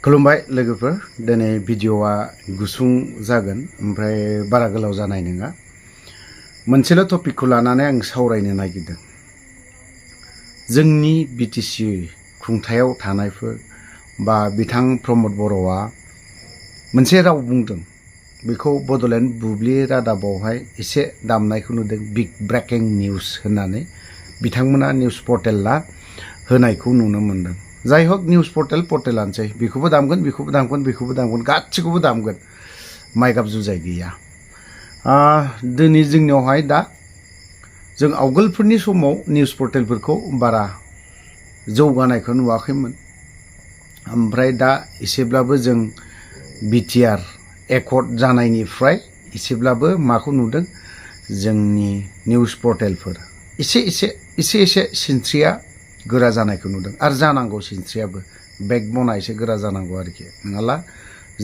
खुलुमबाय लोगोफोर दिनै भिडिअआ गुसुं जागोन ओमफ्राय बारा गोलाव जानाय नङा मोनसेल' टपिकखौ लानानै आं सावरायनो नागिरदों जोंनि बिटिसि खुंथायाव थानायफोर बा बिथां प्रमद बर'आ मोनसे राव बुंदों बेखौ बड'लेण्ड बुब्लि रादाबावहाय एसे दामनायखौ नुदों बिग ब्रेकिं निउस होननानै बिथांमोना निउस पर्टेलआ होनायखौ नुनो मोनदों जाय हक निउस पर्टेलानोसै बेखौबो दामगोन बेखौबो दामगोन बेखौबो दामगोन गासिखौबो दामगोन माइगाब जुजाय गैया दिनै जोंनियावहाय दा जों आवगोलफोरनि समाव निउस पर्टेलफोरखौ बारा जौगानायखौ नुवाखैमोन ओमफ्राय दा एसेब्लाबो जों बिटिआर एकर्ड जानायनिफ्राय एसेब्लाबो माखौ नुदों जोंनि निउस पर्टेलफोर एसे सिनस्रिया गोरा जानायखौ नुदों आरो जानांगौ सिनस्रियाबो बेकबना एसे गोरा जानांगौ आरोखि नङाला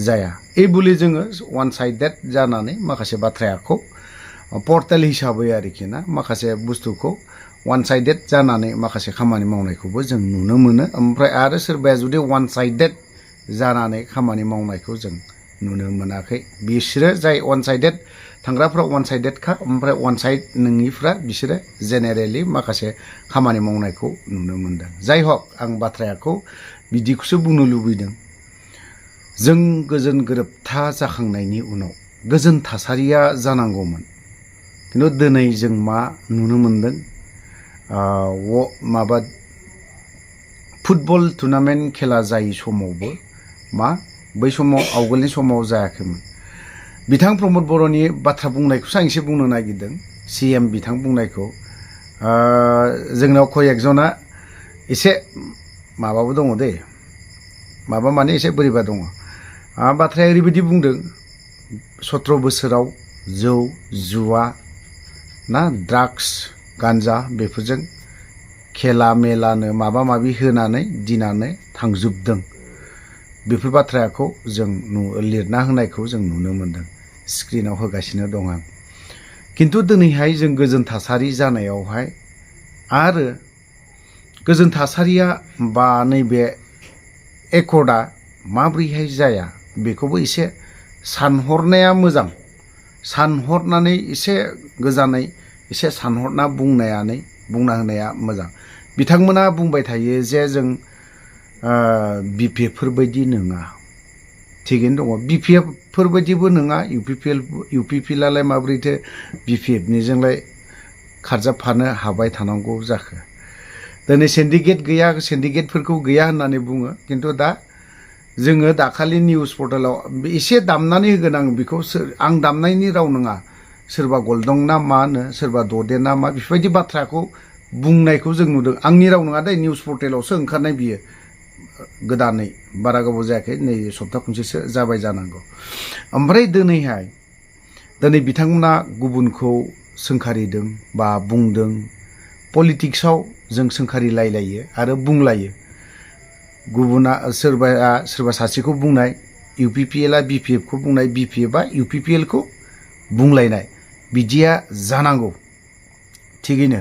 जाया এই বুলি जोङो वान साइडेड जानानै माखासे बाथ्राखौ पर्टेल हिसाबै आरोखि ना माखासे बुस्थुखौ वान साइडेड जानानै माखासे खामानि मावनायखौबो जों नुनो मोनो ओमफ्राय आरो सोरबाया जुदि वान साइडेड जानानै खामानि मावनायखौ जों नुनो मोनाखै बिसोरो जाय वान साइडेड थांग्राफ्रा वान साइडेडखा ओमफ्राय वान साइड नङिफ्रा बिसोरो जेनेरेलि माखासे खामानि मावनायखौ नुनो मोनदों जाय हक आं बाथ्राखौ बिदिखौसो बुंनो लुबैदों जों गोजोन गोरोबथा जाखांनायनि उनाव गोजोन थासारिया जानांगौमोन खिन्थु दिनै जों मा नुनो मोनदों माबा फुटबल टुर्नामेन्ट खेला जायै समावबो मा बै समाव आवगोलनि समाव जायाखैमोन बिथां प्रमद बर'नि बाथ्रा बुंनायखौसो आं एसे बुंनो नागिरदों सिएम बिथां बुंनायखौ जोंनाव खय एकजना एसे माबाबो दङ दे माबा माने एसे बोरैबा दङ बाथ्राया ओरैबायदि बुंदों 17 बोसोराव जौ जुवा ना ड्राग्स गान्जा बेफोरजों खेला मेलानो माबा माबि होनानै दिनानै थांजोबदों बेफोर बाथ्राखौ जों लिरना होनायखौ जों नुनो मोनदों स्क्रिनाव होगासिनो दं आं किन्तु दिनैहाय जों गोजोन थासारि जानायावहाय आरो गोजोन थासारिया बा नैबे एकर्डआ माब्रैहाय जाया बेखौबो एसे सानहरनाया मोजां सानहरनानै एसे गोजानै एसे सानहरना बुंना होनाया मोजां बिथांमोना बुंबाय थायो जे जों बिपिएफफोर बायदि नङा थिगैनो दङ बिपिएफफोर बायदिबो नङा इउपिपिएलआलाय माब्रैथो बिपिएफनिजोंलाय खारजाबफानो हाबाय थानांगौ जाखो दिनै सिन्डिकेट गैया सिन्डिकेटफोरखौ गैया होननानै बुङो किन्तु दा जोङो दाखालि निउस पर्टेलाव एसे दामनानै होगोन आं बेखौ आं दामनायनि राव नङा सोरबा गलदं ना मा होनो सोरबा ददे ना मा बेफोरबायदि बाथ्राखौ बुंनायखौ जों नुदों आंनि राव नङा दे निउस पर्टेलावसो ओंखारनाय बियो गोदानै बारा गोबाव जायाखै नै सप्ता खनसेसो जाबाय जानांगौ ओमफ्राय दिनै बिथांमोना गुबुनखौ सोंखारिदों बा बुंदों पलिटिक्सआव जों सोंखारिलायलायो आरो बुंलायो गुबुना सोरबा सासेखौ बुंनाय इउपिपिएलआ बिपिएफखौ बुंनाय बिपिएफआ इउपिपिएलखौ बुंलायनाय बिदिया जानांगौ थिगैनो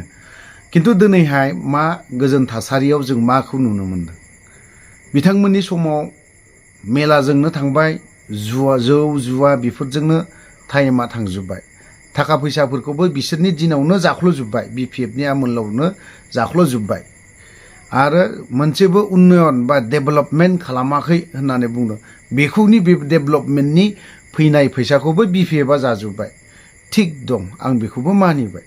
किन्तु दिनैहाय मा गोजोन थासारियाव जों माखौ नुनो मोनदों बिथांमोननि समाव मेलाजोंनो थांबाय जौ जुवा बेफोरजोंनो टाइमा थांजोब्बाय थाखा फैसाफोरखौबो बिसोरनि दिनावनो जाख्ल'जोब्बाय बिपिएफनि आमोलावनो जाख्ल'जोब्बाय आरो मोनसेबो उन्नयन बा डेभेलपमेन्ट खालामाखै होननानै बुंदों बेखौनि बे डेभेलपमेन्टनि फैनाय फैसाखौबो बिपिएफआ जाजोब्बाय थिग दं आं बेखौबो मानिबाय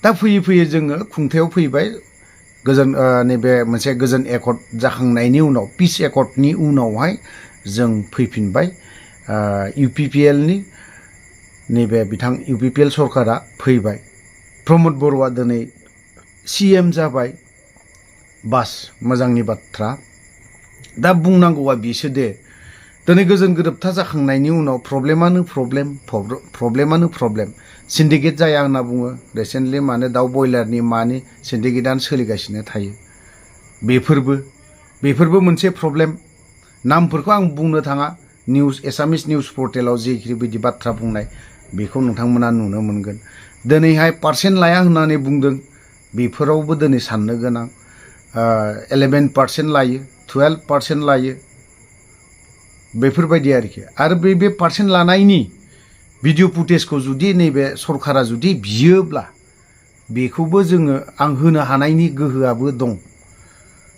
दा फैयै जोङो खुंथायाव फैबाय गोजोन नैबे मोनसे गोजोन एकर्ड जाखांनायनि उनाव पिस एकर्डनि उनावहाय जों फैफिनबाय इउपिपिएलनि नैबे बिथां इउपिपिएल सरकारा फैबाय प्रमद बर'आ दिनै सिएम जाबाय बास मोजांनि बाथ्रा दा बुंनांगौआ बिसो दे दिनै गोजोन गोरोबथा जाखांनायनि उनाव प्रब्लेम सिन्डिकेट जाया होनना बुङो रिसेन्टलि माने दाउ बयलारनि मानि सिन्डिकेटआनो सोलिगासिनो थायो बेफोरबो मोनसे प्रब्लेम नामफोरखौ आं बुंनो थाङा एसामिस निउस पर्टेलाव जेरैबायदि बाथ्रा बुंनाय बेखौ नोंथांमोना नुनो मोनगोन दिनैहाय पार्सेन्ट लाया होननानै बुंदों बेफोरावबो दिनै साननो गोनां 11% लायो 12% लायो बेफोरबायदि आरोखि आरो बे पार्सेन्ट लानायनि भिडिअ फुटेजखौ जुदि नैबे सरकारा जुदि बियोब्ला बेखौबो जोङो आं होनो हानायनि गोहोआबो दं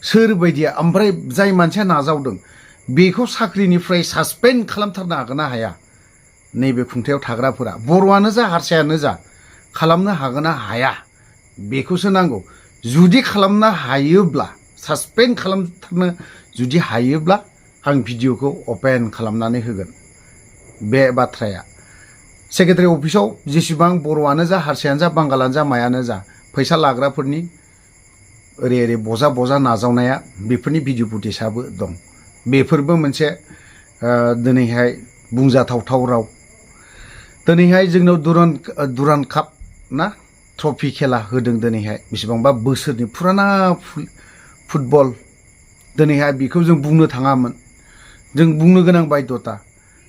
सोरबायदिया ओमफ्राय जाय मानसिया नाजावदों बेखौ साख्रिनिफ्राय सासपेन्ड खालामथारनो हागोन ना हाया नैबे खुंथायाव थाग्राफोरा बर'आनो जा हारसायानो जा खालामनो हागोन ना हाया बेखौसो नांगौ जुदि खालामनो हायोब्ला सासपेन्ड खालामथारनो जुदि हायोब्ला आं भिडिअखौ अपेन खालामनानै होगोन बे बाथ्राया सेक्रेटारि अफिसाव जेसेबां बर'आनो जा हारसायानो जा बांगालानो जा मायानो जा फैसा लाग्राफोरनि ओरै ओरै बजा बजा नाजावनाया बेफोरनि भिडिअ फुटेजआबो दं बेफोरबो मोनसे दिनैहाय बुंजाथावथाव राव दिनैहाय जोंनाव दुरान काप ना ट्रफि खेला होदों दिनैहाय बेसेबांबा बोसोरनि फुराना फुटबल दिनैहाय बेखौ जों बुंनो थाङामोन जों बुंनो गोनां बायध'ता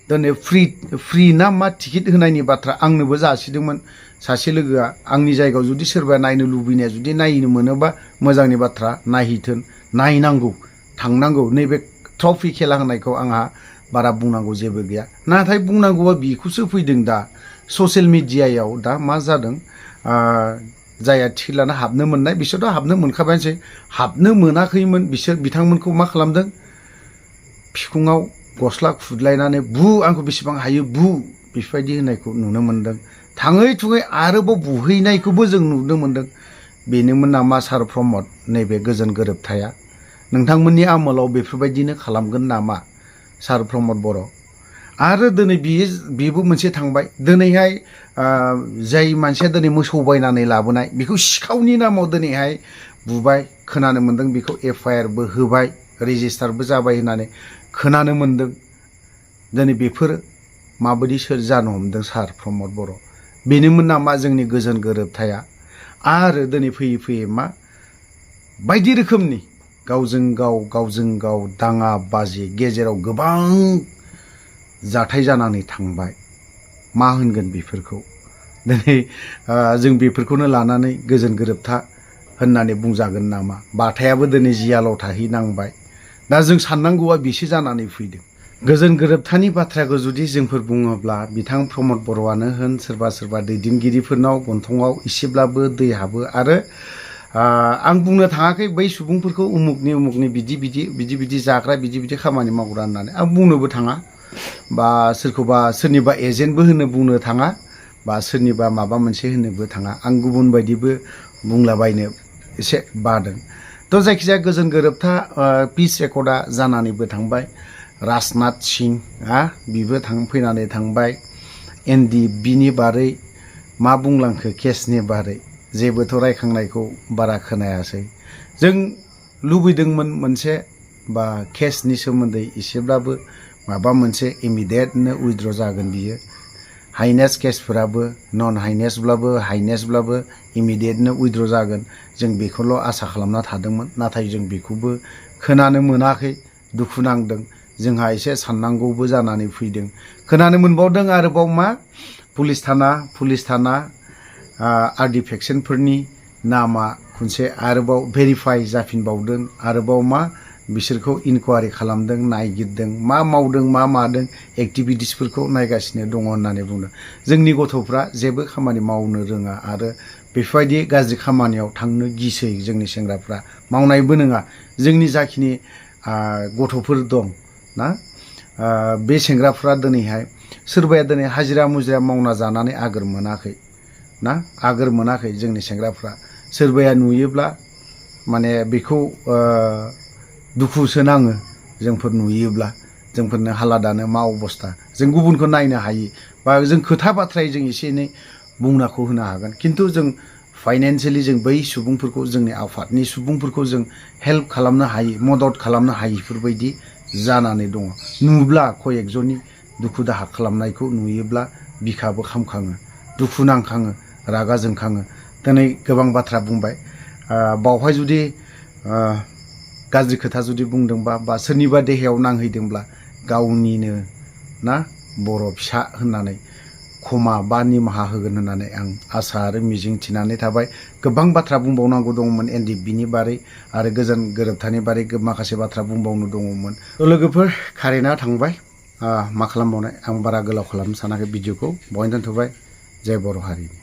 दिनै फ्रि ना मा टिकेट होनायनि बाथ्रा आंनोबो जासिदोंमोन सासे लोगोआ आंनि जायगायाव जुदि सोरबा नायनो लुबैनाया जुदि नायनो मोनोबा मोजांनि बाथ्रा नायहैथों नायनांगौ थांनांगौ नैबे ट्रफि खेला होनायखौ आंहा बारा बुंनांगौ जेबो गैया नाथाय बुंनांगौआ बेखौसो फैदों दा ससियेल मिडियायाव दा मा जादों जायहा टिकेट लाना हाबनो मोननाय बिसोरथ' हाबनो मोनखाबायसै हाबनो मोनाखैमोन बिथांमोनखौ मा खालामदों फिखुङाव गस्ला खुदलायनानै आंखौ बेसेबां हायो बेफोरबायदि होननायखौ नुनो मोनदों थाङै थुङै आरोबाव बुहैनायखौबो जों नुनो मोनदों बेनोमोन नामा सार प्रमद नैबे गोजोन गोरोबथाया नोंथांमोननि आमोलाव बेफोरबायदिनो खालामगोन नामा सार प्रमद बर' आरो दिनै बेबो मोनसे थांबाय दिनैहाय जाय मानसिया दिनै मोसौ बायनानै लाबोनाय बेखौ सिखावनि नामाव दिनैहाय बुबाय खोनानो मोनदों बेखौ FIRबो होबाय रेजिस्टारबो जाबाय होननानै खोनानो मोनदों दिनै बेफोर माबायदि जानो हमदों सार प्रमद बर' बेनोमोन नामा जोंनि गोजोन गोरोबथाया आरो दिनै फैयै फैयै मा बायदि रोखोमनि गावजों गाव दाङा बाजि गेजेराव गोबां जाथाय जानानै थांबाय मा होनगोन बेफोरखौ दिनै जों बेफोरखौनो लानानै गोजोन गोरोबथा होननानै बुंजागोन नामा बाथायाबो दिनै जियालाव थाहैनांबाय दा जों साननांगौआ बिसो जानानै फैदों गोजोन गोरोबथानि बाथ्राखौ जुदि जोंफोर बुङोब्ला बिथां प्रमद बर'आनो होन सोरबा दैदेनगिरिफोरनाव गन्थङाव एसेब्लाबो दै हाबो आरो आं बुंनो थाङाखै बै सुबुंफोरखौ उमुकनि बिदि जाग्रा बिदि खामानि मावग्रा होननानै आं बुंनोबो थाङा बा सोरनिबा एजेन्टबो होनो बुंनो थाङा बा सोरनिबा माबा मोनसे होनोबो थाङा आं गुबुन बायदिबो बुंलाबायनो एसे बादों थ' जायखिजाया गोजोन गोरोबथा पिस रेकर्डआ जानानैबो थांबाय राजनाथ सिं बिबो फैनानै थांबाय NDBनि बारै मा बुंलांखो केसनि बारै जेबोथ' रायखांनायखौ बारा खोनायासै जों लुबैदोंमोन मोनसे बा केसनि सोमोन्दै एसेब्लाबो माबा मोनसे इमिडियेटनो उइथड्र जागोन बियो हाइनेस केसफोराबो नन हाइनेसब्लाबो इमिडियेटनो उइथड्र जागोन जों बेखौल' आसा खालामना थादोंमोन नाथाय जों बेखौबो खोनानो मोनाखै दुखु नांदों जोंहा एसे साननांगौबो जानानै फैदों खोनानो मोनबावदों आरोबाव मा पुलिस थाना RD फेक्सनफोरनि नामा खनसे आरोबाव भेरिफाइ जाफिनबावदों आरोबाव मा बिसोरखौ इनकुवारि खालामदों नायगिरदों मा मावदों मा मादों एक्टिभिटिसफोरखौ नायगासिनो दङ होननानै बुंदों जोंनि गथ'फ्रा जेबो खामानि मावनो रोङा आरो बेफोरबायदि गाज्रि खामानियाव थांनो गिसै जोंनि सेंग्राफ्रा मावनायबो नङा जोंनि जाखिनि गथ'फोर दं ना बे सेंग्राफ्रा दिनैहाय सोरबाया दिनै हाजिरा मुजिरा मावना जानानै आगोर मोनाखै जोंनि सेंग्राफ्रा सोरबाया नुयोब्ला माने बेखौ दुखुसो नाङो जोंफोर नुयोब्ला जोंफोरनो हालादानो मा अबस्था जों गुबुनखौ नायनो हायो बा जों खोथा बाथ्रायै जों एसे एनै बुंनाखौ होनो हागोन खिन्थु जों फाइनान्सियेलि जों बै सुबुंफोरखौ जोंनि आफादनि सुबुंफोरखौ जों हेल्प खालामनो हायो मदद खालामनो हायिफोरबायदि जानानै दङ नुब्ला कयेकजननि दुखु दाहा खालामनायखौ नुयोब्ला बिखाबो खामखाङो दुखु नांखाङो रागा जोंखाङो दिनै गोबां बाथ्रा बुंबाय बावहाय जुदि गाज्रि खोथा जुदि बुंदोंबा बा सोरनिबा देहायाव नांहैदोंब्ला गावनिनो ना बर' फिसा होननानै क्षमा बा निमाहा होगोन होननानै आं आसा आरो मिजिं थिनानै थाबाय गोबां बाथ्रा बुंबावनांगौ दङमोन NDBनि बारै आरो गोजोन गोरोबथानि बारै माखासे बाथ्रा बुंबावनो दङमोन लोगोफोर कारेन्टआ थांबाय मा खालामबावनाय आं बारा गोलाव खालामनो सानाखै भिडिअखौ बहायनो दोनथ'बाय जय बर' हारिनि